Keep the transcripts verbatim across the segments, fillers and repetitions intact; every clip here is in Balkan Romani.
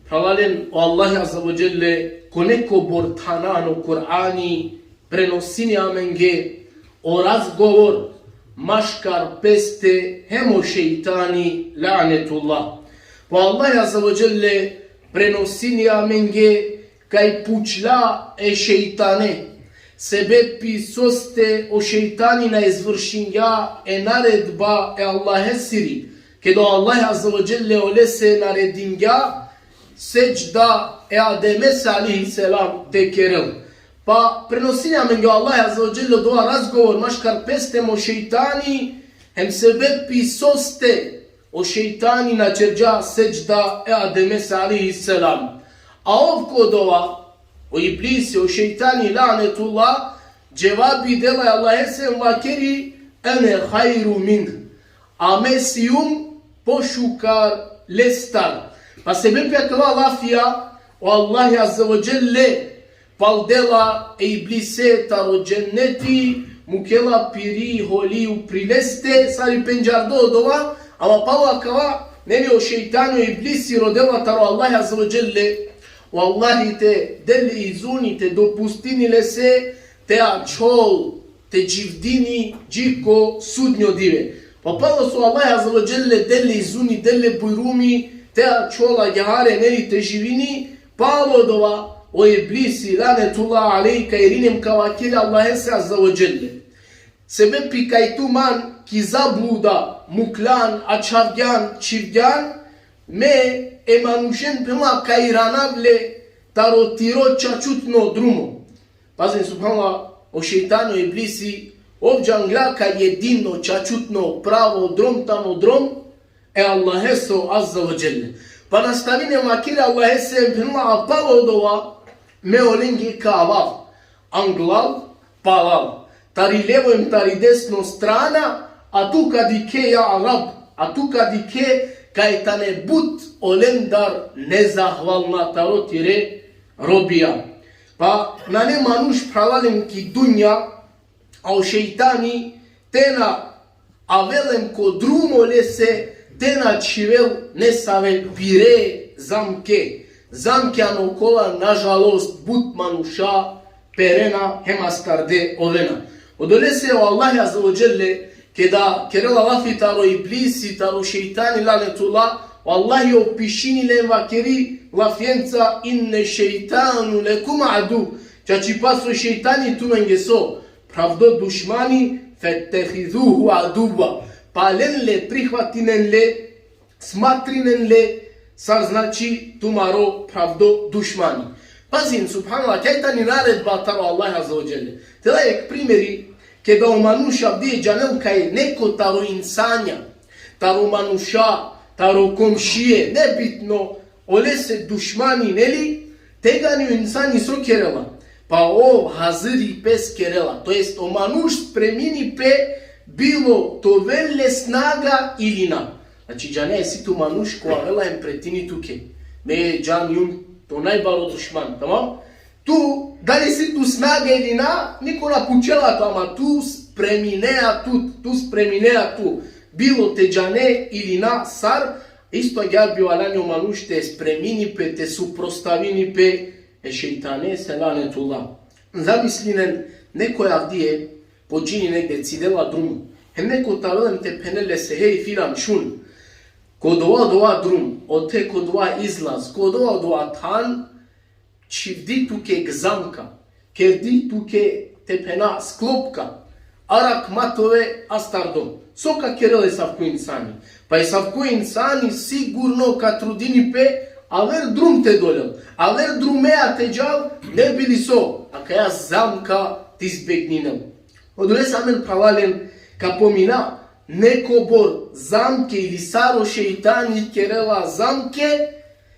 Phralalen, o Allah Azze ve Dželle ko nekobor thana ano Kur'ani prenosini amenge o razgovor maškar peste hem o šejtani, lanetullah. Pa o Allah Azze ve Dželle prenosini amenge kaj pučla e šejtane, sebepi soste o šejtani na izvršingja e naredba e Allahesiri, keda o Allah Azze ve Dželle olese naredingja sedžda e Ademese alejhi selam te kerel. Pa prenosini amenge o Allah Azze ve Dželle dova razgovor maškar peste hem o šejtani, hem sebepi soste o šejtani na čerđa sedžda e Ademese alejhi selam. A ov ko dova, o Iblisi, o šejtani, lanetullah, dževabi dela e Allahese hem vakeri: "Ene hajru min." A me sijum pošukar lestar. Pa sebepi akava lafija o Allah Azze ve Dželle paldela e Iblise taro dženneti, mukela piri holi upri leste, sar i pendžardo odova, ama palo akava, neli, o šejtani, o Iblisi rodela taro Allah Azze ve Dželle: Vallahi, te del le izuni, te dopustini lese te ačhol te dživdini dži ko sudnjo dive. Pa palo so Allah Azze ve Dželle del le izuni, del le bujrumi te ačhol agjaar, neli, te živini, palo dova o Iblisi, lanetullah alejhi, ka irini hem ka vakeri Allahese Azze ve Dželle: Sebepi kaj tu man ki zabluda muklan, ačhavgjan, čhivgjan, me e manušen, phenela, ka iranav le taro tiro čačutno drumo. Pazin, subhanallah, o šejtani, o Iblisi, ov džangla kaj jedino čačutno pravo drom tano drom e Allaheso Azze ve Dželle. Pa nastavini hem vakeri Allahese, phenela: A palo odova me olenge ka avav anglal, palal, tari levo hem tari desno strana, a tu ka dikhe, ja Rab, a tu ka dikhe kaj tane but olendar nezahvalna taro tire robija. Pa nane manuš, phralalen, ki dunja, a o šejtani te na avel hem ko drumo lese, te na čhivel nesave pire zamke. Zamke ano kola, nažalost, but manuša perena hem astarde ovena. Odolese o Allah Azze ve Dželle, keda kerela lafi taro Iblisi, taro šejtani, lanetullah, o Allah opišini le hem vakeri lafienca: Inne šejtanu lekum adu. Čačipa so šejtani tumenge so, phravdo dušmani, fettehizuhu aduva. Pa len le, prihvatinen le, smatrinen le sar, znači, tumaro phravdo dušmani. Pazin, subhanallah, kaj tani naredba taro Allah Azze ve Dželle. Te da jekh primeri, keda o manuš avdive džanel kaj neko taro insanja, taro manuša, taro komšije, nebitno, olese dušmani, neli, tegani o insani so kerela? Pa ov haziri pes kerela, to jest o manuš spremini pe, bilo te ovel le snaga ili na. Znači, džane, isi tu manuš ko avela hem pretini tuke: Me džan jum to najbaro dušman, tamam? Tu, dali isi tu snaga ili na, niko na pučela tu, ama tu spreminea tu, tu spreminea tu, bilo te džane ili na sar. Isto agjaar bi valjani o manuš te spremini pe, te suprostavini pe e šejtanese, lanetullah. Zamislinen, neko avdive počini negde, cidela drum, hem neko te avel hem te phenel lese: Hej, filan, šun, ko dova, dova drum, ote ko dova izlaz, ko dova, dova than, čhivdi tuke jekh zamka, kerdi tuke, te phena, sklopka, arakh ma te ove astardo. So ka kerel esavko insani? Pa esavko insani sigurno ka trudini pe aver drum te dolel, aver drumea te džal, ne bi li so, akaja zamka te izbegninel. Odolese amen, phralalen, ka pomina nekobor zamke ili sar o šejtani kerela zamke,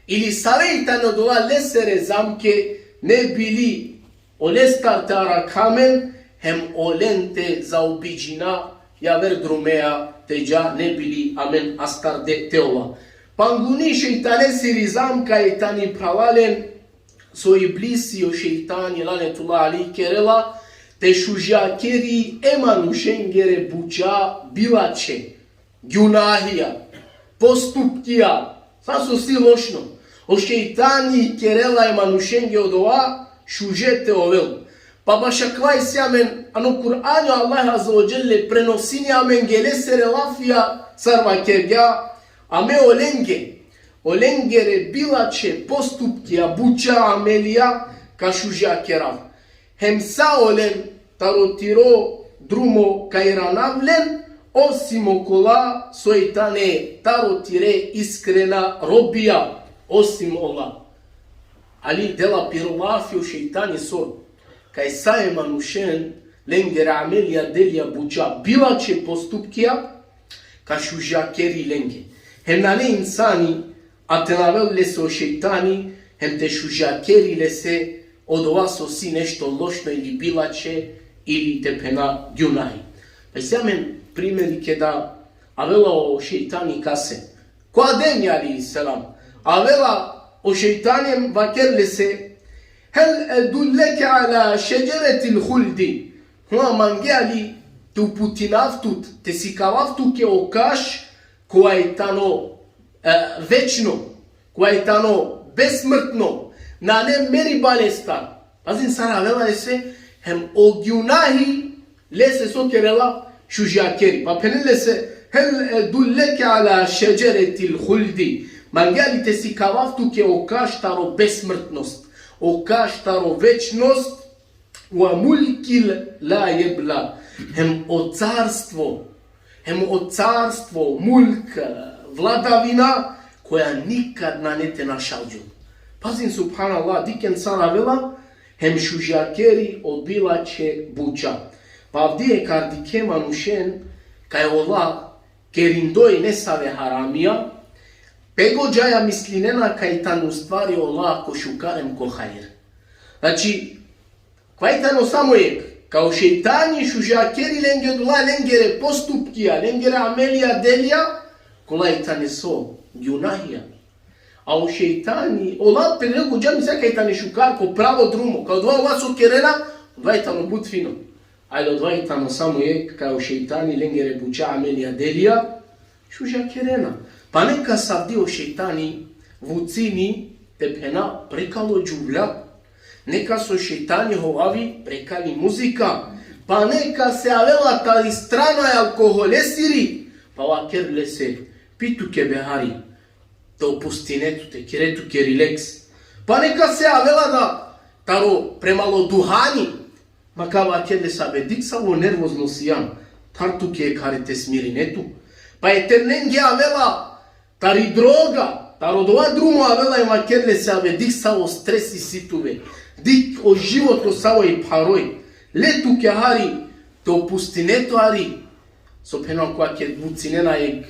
ili sare i tane odola lesere zamke, ne bi li olestar te arakha amen, hem olen te zaobiđina, javer drumea te dža, ne bi li amen astarde te ova. Panguni šejtanesiri zamka i tani, phralalen, so Iblisi, o šejtani, lanetullah alejh, kerela, te šužakeri e manušengere buća bilaće, gjunahija, postupkija, sa so si lošno. O šejtani kerela e manušenge odova šuže te ovel. Pa baš akava isi amen ano Kur'ani, o Allah Azze ve Dželle prenosini amenge lesere lafija sar vakergja: A me olenge, olengere bilačhe postupkija, buča, amelija ka šužakerav. Hem sa olen taro tiro drumo ka iranav len, osim okola soj tane taro tire iskrena robija, osim ola. Ali dela piro lafi o šejtani so, kaj sa e manušen, lengere amelija, delija, buča, bilačhe postupkija, ka šužakeri lenge. Hem nane insani, a te na avel lese o šejtani, hem te šužakeri lese odova so si nešto lošno ili bilačhe, ili te phena gjunahi. Pa isi amen primeri keda avela o šejtani kase. Ko Ademi alejhi selam. Avela o šejtani hem vaker lese: Hel edulleke ala šedžeretil huldi. Hua, mangea li te uputinav tut, te sikavav tuke o kaš, kova i tano, e, večno, kova i tano besmrtno, nane meriba lestar. Pazin sar avela lese, hem o gjunahi lese so kerela, šužakeri. Pa phenela lese: Hel edulleke ala šedžeretil huldi. Mangea li te sikavav tuke o kaš taro besmrtnost, o kaš taro večnost, ve mulkin la jebla. Hem o carstvo, hem o carstvo, mulk, vladavina, koja nikad nane te našalđol. Pazin, subhanallah, dikhen sar avela, hem šužakeri o bilačhe buča. Pa avdive kar dikhe manušen, kaj ola kerindoj nesave haramija, pe godžaja mislinena kaj tano ustvari ola ko šukar hem ko hajr. Znači, kaj tano samo jekh, kaj o šejtani šužakeri lenge odola lengere postupkija, lengere amelija, delija, kola i tane so, gjunahija. A o šejtani, ola pe lego džan misle kaj tane šukar ko pravo drumo, kaj odova ola so kerena, odova i tano but fino. Ali odova i tano samo jekh, kaj o šejtani lengere buča, amelija, delija, šužakerena. Pa nekas avdi o šejtani vucini, te phena, prekalo džuvlja. Nekas o šejtani hovavi prekali muzika. Pa nekase avela tari strana e alkoholesiri. Pa vaker lese: Pi tuke be hari, te opustine tut, te kere tuke rileks. Pa nekase avela da taro premalo duhani. Ma ka vaker lese: Abe, dikh savo nervozno sian, thar tuke jekh hari te smirine tu. Pa e ternenge avela tari droga, taro dova drumo avela hem vaker lese: Abe, dikh savo stresi si tuve, dikh o životo savo i pharoj, le tuke hari, te opustine tu hari. So phena, kova ked vucinena jekh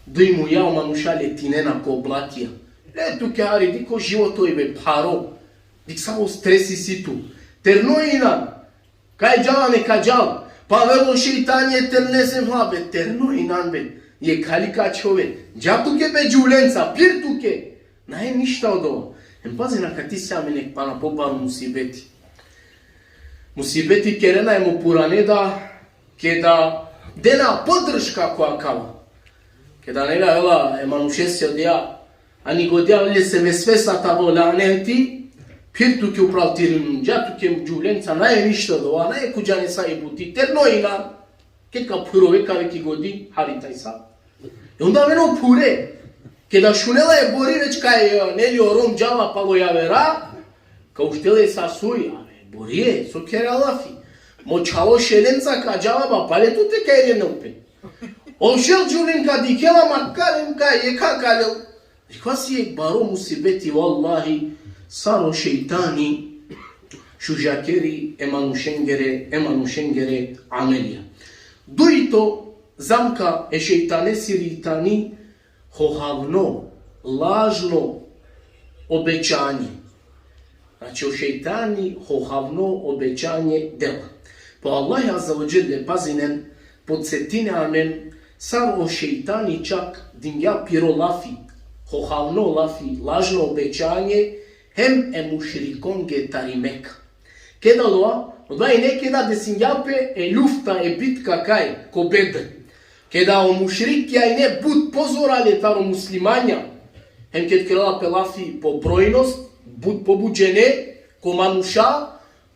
duj muja, o manuša letinena ko blakija. Le tuke hari, dikh o životo i be pharo. Dikh savo stresi si tu. Terno inan. Kaj džala, neka džal. Pa avela o šejtani e ternese: Abe, terno inan be. Jekh hari ka ačhove. Dža tuke be džuvlenca, pir tuke. Nae ništa odova. Hem pazin, akate isi amen jekh pana pobaro musibeti. Musibeti kerena hem o purane da, keda dena podrška ko akava. Keda, neli, avela e manušese odija, ani godija lese vesvesa taro laneti, pir tuke upral tiri, dža tuke džuvlenca, nae ništa odova, nae ko džane sa i buti, terno inan. Ked ka phurove, ka ave ki godi, hari tajsa. E onda avena o phure. Keda šunela e bori već kaj, e, neli, o rom džala palo javera, ka uštel e sasuj, ave, borie, so kera lafi. Mo čhavo šelenca ka džala, ba pale tute ka irenel pe. O šel džuvlen ka dikhela, ma kalem kaj, e ka kalel. Dikh, kova si jekh baro musibeti, vallahi, sar o šejtani šužakeri e manušengere, e manušengere amelija. Dujto zamka e šejtanesiri tani hohavno, lažno obećanje. Znači, o šejtani hohavno obećanje dela. Pa Allah Azze ve Dželle, pazinen, podsetini amen sar o šejtani čak dingja piro lafi, hohavno lafi, lažno obećanje, hem e mušrikonge tari Meka. Keda odova, odova ine keda desingja pe e lufta, e bitka kaj, ko Bedr. Keda o mušrikija ine but pozorale taro muslimanja, Hem ked kerela pe lafi po brojnost, but pobuđene, ko manuša,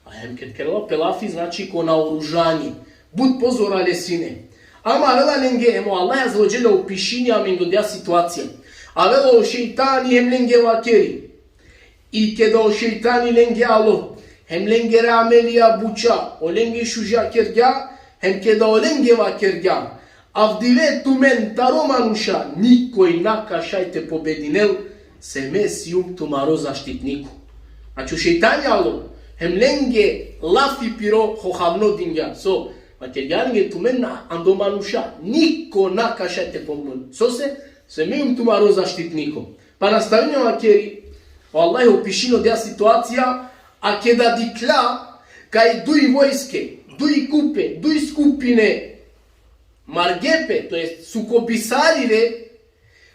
a hem ked kerela pe lafi, znači, ko naoružanje, but pozorale sine. Ama avela lenge, hem o Allah azze ve dželle opišini amenge odija situacija. Avela o šejtani hem lenge vakeri. I keda o šejtani lenge alo, hem lengere amelija buća olenge šuža kergja, hem keda olenge vakergja: Avdive tumen taro manuša nikoj na ka šaj te pobedinel, se me sijum tumaro zaštitniko. Znači, o šejtani alo, hem lenge lafi piro hohavno dingja. So, vakergja lenge: Tumen ando manuša niko na ka šaj te pobedinel. Sose? Se me sijum tumaro zaštitniko. Pa nastavini vakeri, o Allah opišini odija situacija, a keda dikhlja kaj duj vojske, duj kupe, duj skupine marge pe, to jest sukobisalile,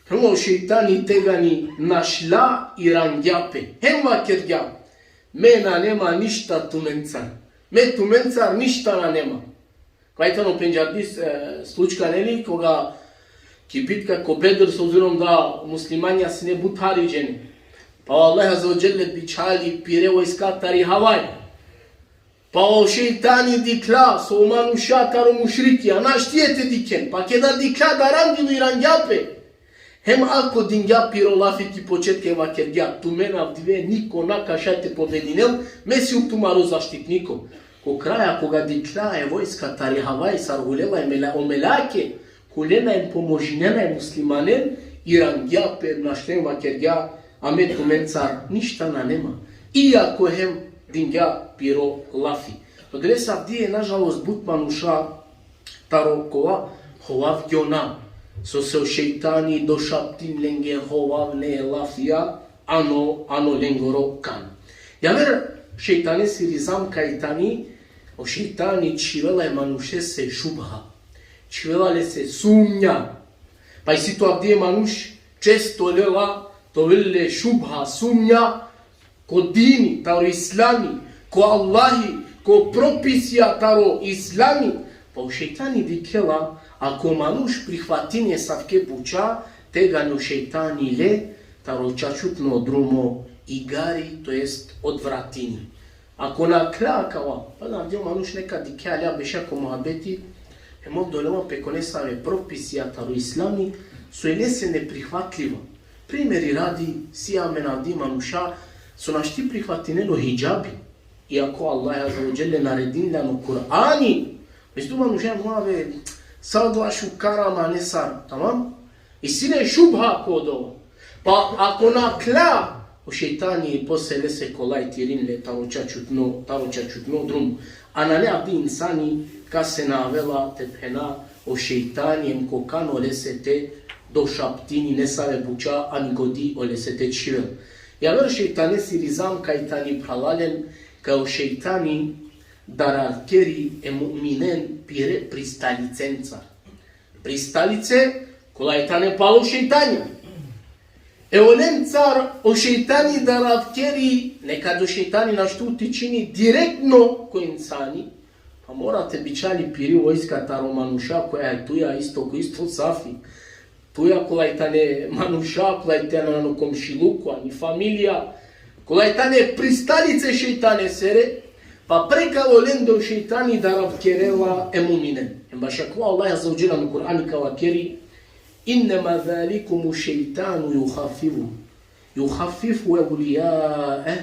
hem o šejtani tegani našla i rangja pe. Hem vakergja: Me nane ma ništa tumencar. Me tumencar ništa nane ma. Kaj tano pendžardi, e, slučka, neli, koga ki bitka ko Bedr, s obzirom da muslimanja sine but hariđeni. Pa o Allah azze ve dželle bičhali pire vojska tari havaj. Pa o šejtani dikhlja so o manuša taro mušrikija našti te dikhen. Pa keda dikhlja da randilo i rangja pe. Hem ako dingja piro lafi ki početke vakergja: Tumen avdive niko na ka šaj te pobedinel, me sijum tumaro zaštitniko. Ko kraja, koga dikhlja e vojska tari havaj sar hulela e mela-, o melake, hulena em pomožinena e muslimanen, i rangja pe našlen vakergja: A me tumencar ništa nane ma. Iako hem dingja piro lafi. Odolese avdive, nažalost, but manuša taro kova hovavgjona. Sose o šejtani došaptin lenge hovavne lafija ano, ano lengoro kan. Javer šejtanesi rizam kaj tani, o šejtani čhivela e manušese šubha. Čhivela lese sumnja. Pa isi tu avdive manuš često lela te ovel le šubha, sumnja, ko dini, taro islami, ko Allahi, ko propisija taro islami. Pa o šejtani dikhela, ako manuš prihvatini asavke buća, tegani o šejtani le taro čačutno drumo igari, to jest odvratini. Ako nakhla akava, pa na, avdive manuš nekad dikhe, alja, beša ko muhabeti, hem ov dolela pe ko nesave propisija taro islami, so i lese neprihvatljiva. Primeri radi, si amen avdive manuša so našti prihvatinena o hidžabi, iako Allah azze ve dželle naredini ano Kur'ani. Isi tu manuša, mlave, sa odova šukar, ama nesar, tamam? Isi le šubha ko odova. Pa ako nakhla, o šejtani posle lese kolajtirini le taro čačutno, taro čačutno drumo. A nane avdive insani kase na avela te phena, o šejtani em ko kan olese te došaptini nesave buća, ani godi olese te čhivel. Javer šejtanesi rizam kaj tani, phralalen, kaj o šejtani daravkeri e mu'minen pire pristalicenca. Pristalice, kolaj tane palo šejtanja. E olencar o šejtani daravkeri, nekad o šejtani našti utičini direktno ko insani, pa mora te bičhali piri vojska taro manuša koja e tuja isto ko isto safi. Tuja kolaj tane manuša, kolaj tane ano komšiluko, ani familija, kolaj tane pristalice šejtanesere, pa prekalo lende o šejtani daravkerela e mu'minen. Em bašo akava Allah azze ve dželle ano Kur'ani ka vakeri: Innema zalikumuš-šejtanu juhaffifu, juhaffifu evlijaeh,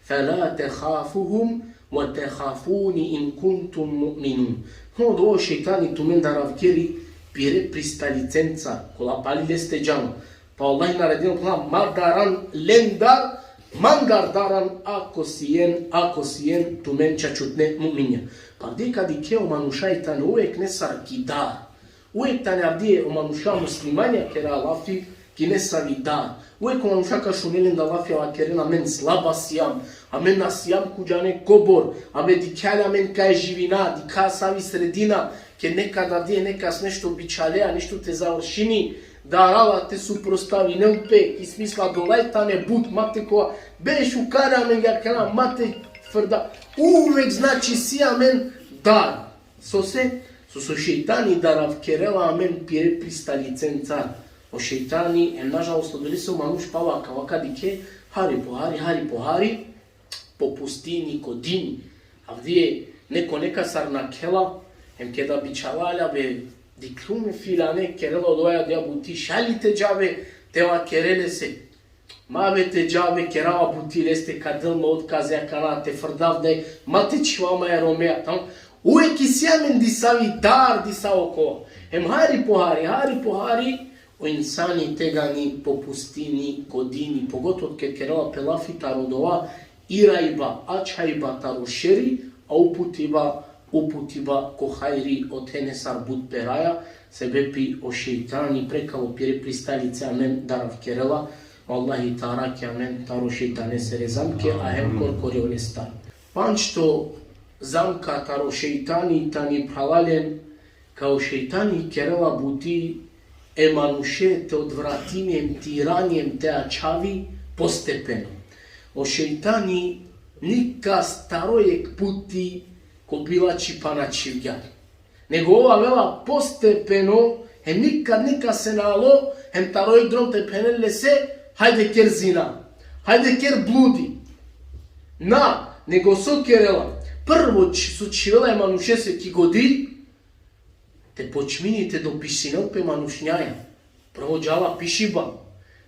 fela tehafuhum ve tehafuni in kuntum mu'minin. Odova o šejtani tumen daravkeri pire pristalicenca, kola pali leste džan. Pa Allah naredini, ma daran lendar, mandar daran ako sien, ako sien tumen čačutne mu'minja. Pa avdive ka dikhe, o manuša i tane uvek nesar ki dar. Uvek tane avdive o manuša muslimanja, kera lafi ki nesavi dar. Uvek o manuša ka šune lenda lafi, vakerena: Amen slaba sijam, amen na sijam ko džane kobor, amen, dikha le amen kaj živina, dikha savi sredina, ke nekad avdive nekas nešto bičhalea, nešto te završini, darala te suprostavinel pe, ki smisla dolaj tane but, ma te kova, be šukar, amen, vakerena, ma te frda. Uvek, znači, si amen dar. Sose? Sose o šejtani daravkerela amen pire pristalicenca. o šejtani, em nažalost odolese o manuš pala ka vakadikhe, hari po hari, hari po hari, po pustini, ko dini. Avdive neko nekasar nakhela, em keda bičhalala: be, dikhljum e filane kerela odoja odoja buti, šaj li te dža be, te vakere lese? Ma be, te dža be, kerava buti leste, ka del me otkaze akana, te frdav de, ma te čhivav ma e Romea, tamam? Uvek isi amen disavi dar, disavo kova. Em hari po hari, hari po hari, o insani tegani po pustini, ko dini, pogotovo ked kerela pe lafi taro dova, iraiba, ačhaiba taro šeri, a uputiba, uputiba ko hajri, othene sar but peraja, sebepi o šejtani prekalo pire pristalice amen darav kerela, o Allahi te arakhi amen taro šejtanesere zamke, a hem korkori olestar. Pandžto zamka taro šejtani tani, phralalen, kaj o šejtani kerela buti e manuše te odvratini em te irani em te ačhavi postepeno. O šejtani nikas taro jekh puti ko bilačhipa na čhivgja. Nego ov avela postepeno, hem nikad nikase na alo, hem taro jekh drom te phenel lese: hajde ker zina, hajde ker bludi. Na, nego so kerela? Prvo č-, so čhivela e manušese ki godi, te počmini te dopisinel pe manušnjaja. Prvo džala pišiba.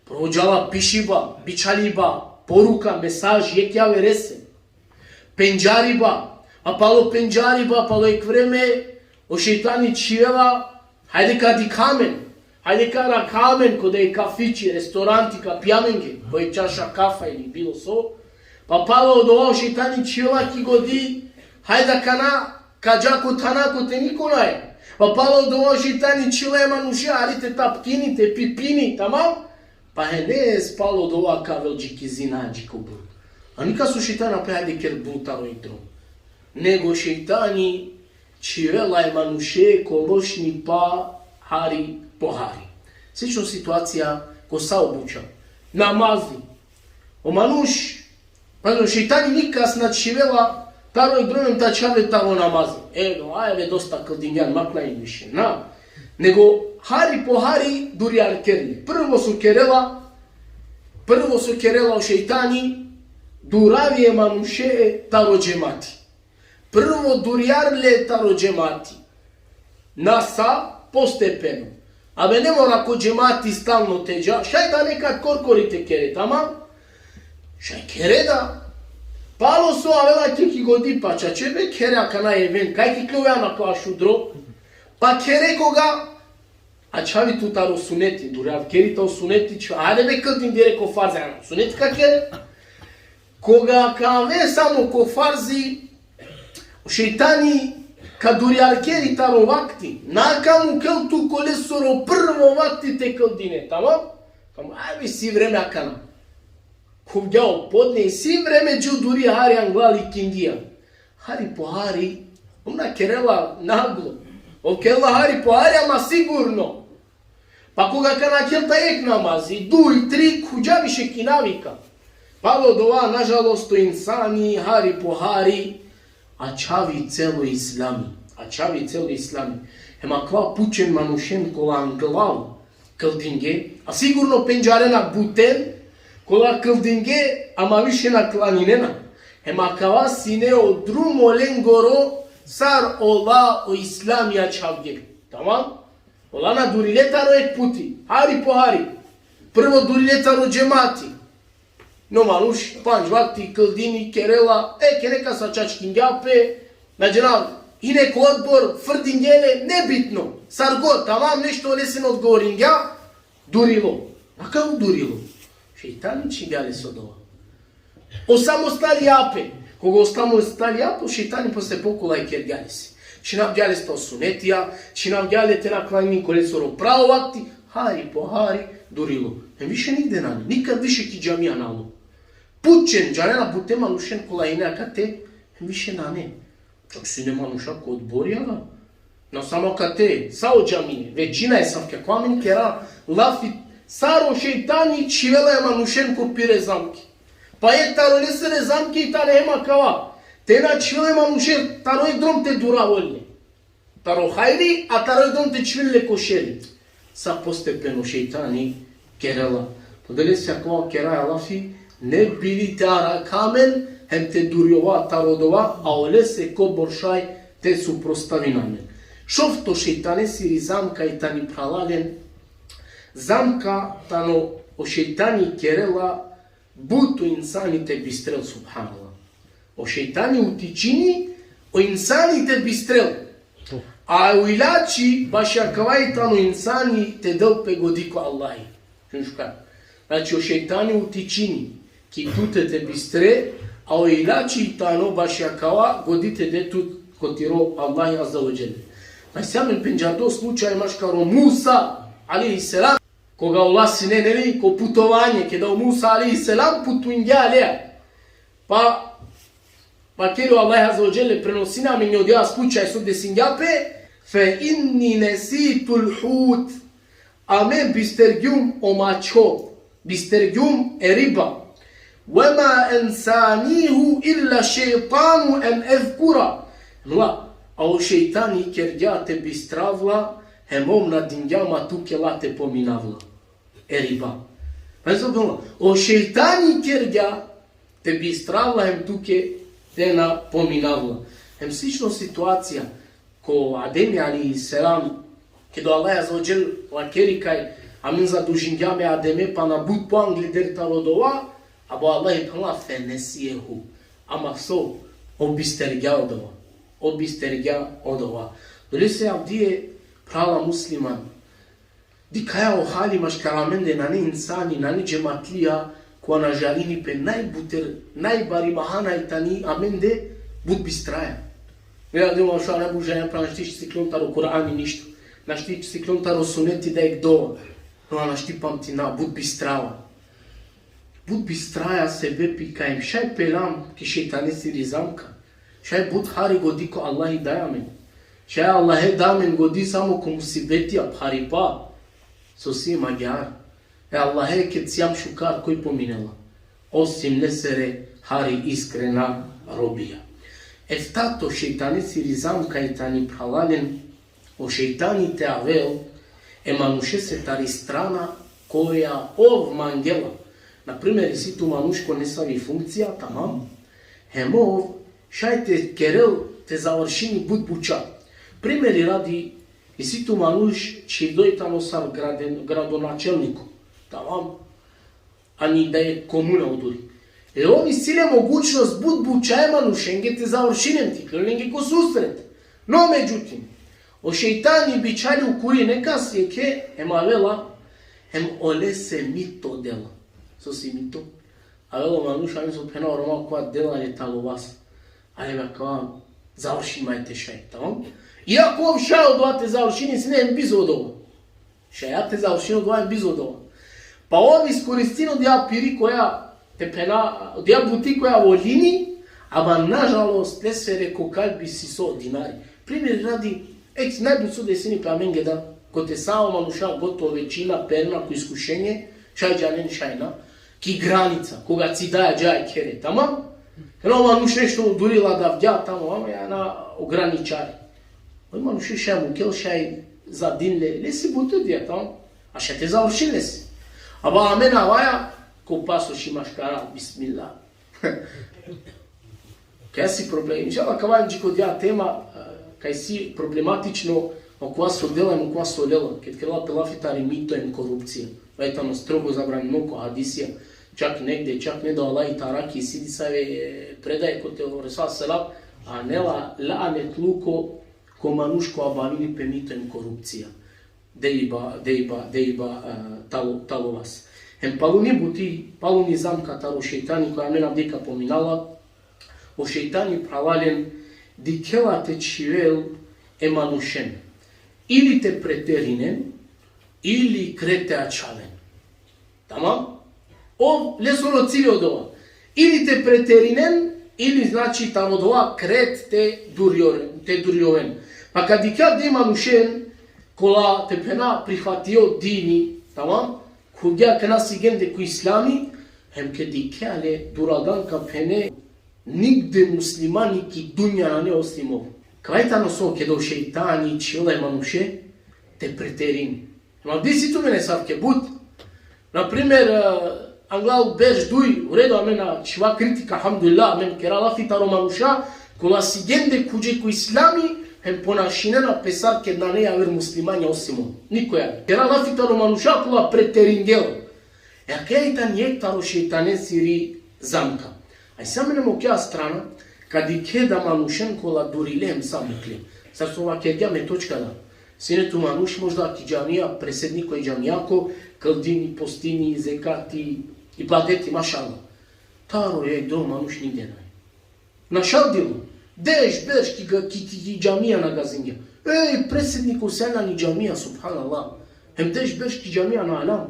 Prvo džala pišiba, bičhaliba, poruka, mesaž, jekh javerese. Pendžariba, a palo pendžariba, palo jekh vreme, o šejtani čhivela: hajde ka dikha amen, hajde ka arakha amen ko dajekh kafići, restoranti, ka pija amenge po jekh čaša kafa ili bilo so. Pa palo odova o šejtani čhivela ki godi: hajde akana, ka dža ko thana, kote niko nae. Pa palo odova o šejtani čhivela e manuše: hari te tapkini, te pipini, tamam? Pa hines palo odova ka avel dži ki zina, dži ko blud. A nikas o šejtani na phenela: hajde ker blud taro jekh drom. Nego šejtani čhivela e manuše ko lošnipa hari po hari. Slično situacija ko sa o buča. Namazi. O manuš, pa o šejtani nikas na čhivela taro jekh drom te ačhavel taro namazi. Evo, ajde, dosta kldingjan, ma klanjin više. Na. Nego hari po hari durjarker le. Prvo so kerela, prvo so kerela o šejtani, duravi e manuše taro džemati. Prvo durjar le taro džemati. Na sa, postepeno. Abe, ne mora ko džemati stalno te dža, šaj da nekad korkori te kere, tamam? Šaj kere da. Palo so avela ki, ki godi: pa čače be, kere akana event, kaj ki kljovea na kova šudro? Pa kere koga ačhavi tu taro suneti, durjarkeri taro suneti, čha-, hajde be, kldin direkt ko farzi, a suneti ka kere. Koga ka ave samo ko farzi, o šejtani ka durjarkeri taro vakti, na ka mukel tu kolesoro prvo vakti te kldine, tamam? Ka mu-, ajde, isi vreme akana. Khuvgja o podne, isi vreme, džuduri hari anglal ikindija. Hari po hari, ov na kerela naglo. Ov kerela hari po hari, ama sigurno. Pa koga ka nakhel ta jekh namazi, duj, tri, khuvgja više ki navika. Palo dova, nažalost, o insani hari po hari ačhavi celo islami. Ačhavi celo islami. Hem akava pučen manušen kola anglal kldinge, a sigurno pendžarena buten, kola kldinge, ama više na klaninena. Hem akava sine o drumo lengoro, sar ola o islami ačhavge. Tamam? Ola na durile taro jekh puti, hari po hari. Prvo durile taro džemati. No manuš pandž vakti kldini, kerela, e, ke nekasa čačkingja pe, na džanav, ine ko odbor, frdingje le, nebitno. Sar god, tamam, nešto lese na odgovoringja, durilo. A kaj durilo? Šejtani čhivgja le so dova. O samo stalja pe. Koga o samo stalja pe, o šejtani posle pokolaj kergja lese. Čhinavgja leste o sunetija, čhinavgja le te na klanini kolesoro pravo vakti, hari po hari durilo. Hem više nigde nane, nikad više ki džamija na alo. Pučen, džanena, buten manušen kola ine akate, hem više nane. Čak sine manuša ko odbori, a na samo akate, sa o džamije, većina e, sam ke ko amen kera lafi, sar o šejtani čhivela e manušen ko pire zamke. Pa e taro lesere zamke i tane hem akava. Te na čhivel e manuše taro jekh drom te duravel le. Taro hajri, a taro jekh drom te čhivel le ko šeri. Sa postepeno šejtani kerela. Odolese akava keraja lafi, ne bi li te arakha amen, hem te durjova taro dova, a olese kobor šaj te suprostavina amen. Šovto šejtanesiri zamka i tani, phralalen, zamka tano o šejtani kerela but o insani te bistrel, subhanallah. O šejtani utičini o insani te bistrel. A o ilači baši akava i tano insani te del pe godi ko Allahi. Šun šukar. Znači, o šejtani utičini ki tute te bistre, a o ilači i tano baši akava godi te de tut ko tiro Allahi azze ve dželle. Pa isi amen pendžardo slučaj maškaro Musa alejhi selam, koga ola sine, neli, ko putovanje, keda o Musa alejhi selam putuingja aleja. Pa, pa keri o Allah azze ve dželle, prenosini amen odija slučaj so desingja pe: "Fe inni nesitul hut." A me bistergjum o mačho, bistergjum e riba. "Ve ma ensanihu illa šejtanu en ezkura." Nula, a o šejtani kergja te bistrav la, hem ov na dingja ma tuke la te pominav la. E riba. Pa so, o šejtani kergja te bistrav la hem tuke te na pominav la. Hem slično situacija ko Ademi alejhi selam, keda o Allah azze ve dželle vakeri kaj amen zadužingjam e Ademe pana but poangleder taro dova, a o Allah i phenela: "Fe nesijehu." Ama so, ov bistergja odova. Ov bistergja odova. Odolese avdive, phrala musliman, dikhaja o hali maškar amende, nane insani, nane džematlija, kova na žalini pe, najbuter, najbari mahana i tani amende, but bistraja. Mira, dima šuja najbužaja, pra našti siklon taro Kur'ani ništo. Našti siklon taro suneti da ek dova. No, našti pamtina, but bistrava. But bistraja sebepi kaj šaj pelam ki šejtanesiri zamka. Šaj but hari godi ko Allahi daja amen. Šaj Allahe da amen godi samo ko musibetija, pharipa. So siem agjaar. E Allahe ked sijam šukar, koj pominela? Osim lesere hari iskrena robija. Eftato šejtanesiri zamka i tani, phralalen, o šejtani te avel e manušese tari strana koja ov mangela. Na primer, isi tu manuš ko nesavi funkcija, tamam? Hem ov šaj te kerel, te završini but buča. Primeri radi, isi tu manuš čhivdo i tano sar graden-, gradonačelniko, tamam? Ani da e komuna oduri. E, ov isi le mogućnost but buča e manušenge te završinen, te iklon lenge ko susret. No, međutim, o šejtani bičhali ukuri nekas jekhe, hem avela, hem olese mito dela. So si mito? Avela o manuš, amen so phena o Roma, kova dela le talo vas. Ale be, akava završin, ma te šaj, tamam? Iako ov šaj odova te završini, sine hem bizo odova. Šaj te završini odova hem bizo odova. Pa ov iskoristini odija piri koja, te phena, odija buti koja volini, ama nažalost lesere ko kalbi isi so? Dinari. Primeri radi, ek, najbut so desini pe amenge da, kote sa o manuša, gotovo većina perena ko iskušenje, šaj džanen, šaj na, ki granica, koga cidaja, džaja khere, tamam? Jer o manuš nešto udurila, davgja, tamam, ama ja na ograničari. O manuš šaj mukel, šaj za din le, lesi but odija, tamam? A šaj te završin lesi. Ama amen avaja, ko pasoši maškara, bismillah. Kaj si problem? Inšallah, ka valjam dži ko odija tema, e, kaj si problematično, okova so dela hem okova so lela. Ked kerela pe lafi tari mito hem korupcija. Vaj tano strogo zabranimo ko hadisija. Čak negde, čak ne da o Allahi te arakhi, isi disave, e, predaje kote o Resul selam, anela lanetluko ko manuš kova bavini pe mito hem korupcija. Dejba, dejba, dejba, e, talo, talo vas. Hem paluni buti, paluni zamka taro šejtani, koja amen avdika pominala, o šejtani, phralalen, dikhela te čhivel e manušen. Ili te preterinen, ili kret te ačhaven. Tamam? Ov, lesoro cilj odova. Ili te preterinen, ili, znači, taro dova kret te durjoven, te durjoven. Pa kad dikhea e manušen, kola, te phena, prihvatio dini, tamam? Khuvgja akana sigende ko islami, hem ked dikhea le, duraldan ka phene, nigde muslimani ki dunja nane osim ov. Kava i tano so, keda o šejtani čhivela e manuše te preterini. Ma di si tumen esavke but. Na primer, e, anglal berš duj, u redu, amen na čhiva kritika, alhamdulillah, amen kera lafi taro manuša kola sigende khuđe ko islami, hem ponašinena pe sar keda nane javer muslimanja osim on. Niko javer. Kera lafi taro manuša kola preteringje la. E akaja i tani jekh taro šejtanesiri zamka. Aj sa amen hem okja strana, ka dikhe da manušen kola durile hem sa mukle. Sar so vakergja me točka da. Sine tu manuš možda ki džamija, predsedniko e džamijako, kldini, postini, zekati, ibadeti, mašallah. Taro jekh drom manuš nigde nane. Našaldilo. Deš berš ki, ga- ki, ki, ki džamija na gazingja. Ej, predsedniko, sine ani džamija, subhanallah. Hem deš berš ki džamija na alam.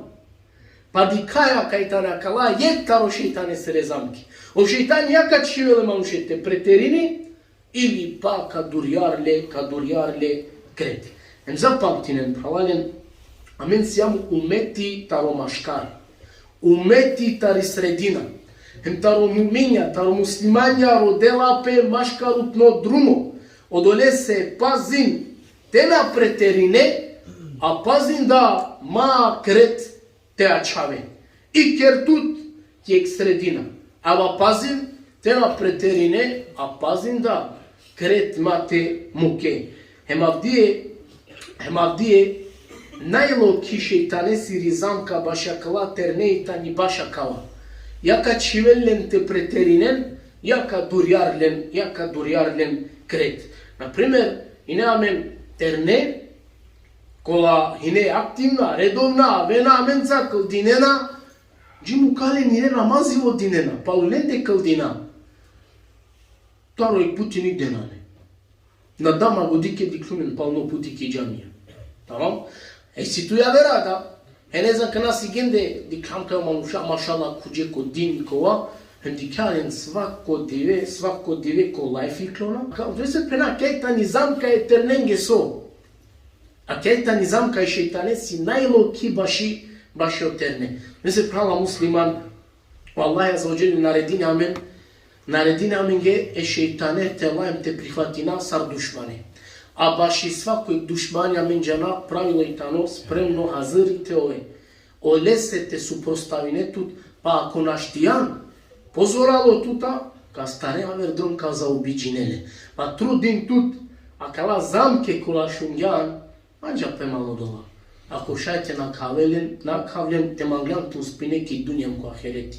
Pa dikhaja kaj tani akala jekh taro šejtanesere zamke. O šejtani ja ka čhivel e manuše te preterini, ili pa ka durjar le, ka durjar le kret. Hem zapamtinen, phralalen, amen sijam umeti taro maškar. Umeti tari sredina. Hem taro muminja, taro muslimanja rodela pe maškarutno drumo. Odolese pazin te na preterine, a pazin da ma kret te ačhave. I ker tut ki jekh sredina. Ava pazin te na preterine, a pazin da kret ma te muke. Hem avdive, hem avdive najlokhi šejtanesiri zamka bašo akala terne i tani bašo akala. Ja ka čhivel len te preterinen, ja ka durjar len, ja ka durjar len kret. Na primer, ine amen terne, kola hine aktivna, redovna, avena amenca, kldinena, dži mukha len hine namazi vodinena, palo lende kldina. Taro jekh puti nigde nane. Na dama godi ke dikhlumen palno puti ki džamija. Tamam? E si tu javera da. E ne znam kana sigende, dikhljam kaj manuša, mašallah, khuđe ko din kova, hem dikhlja len svako dive, svako dive ko lajf iklona. Ka, vese phena kaj tani zamka e ternenge so. A kaj tani zamka e šejtanesi najlokhi baši, bašo terne. Vese phrala musliman, o Allah azze ve dželle naredini amen, naredini amenge e šejtane te la hem te prihvatina sar dušmane. A baši svako dušmani amen džana pravilo i tano spremno haziri te ove. Olese te suprostavine tut, pa ako naštijan, pozoralo tuta, ka stane aver drom ka zaobiđine le. Pa trudin tut, akala zamke kola šungjan, anđa pe malo dola. Ako šaj te nakhavel len, nakhav len, te manglan te uspine ki dunja hem ko ahireti.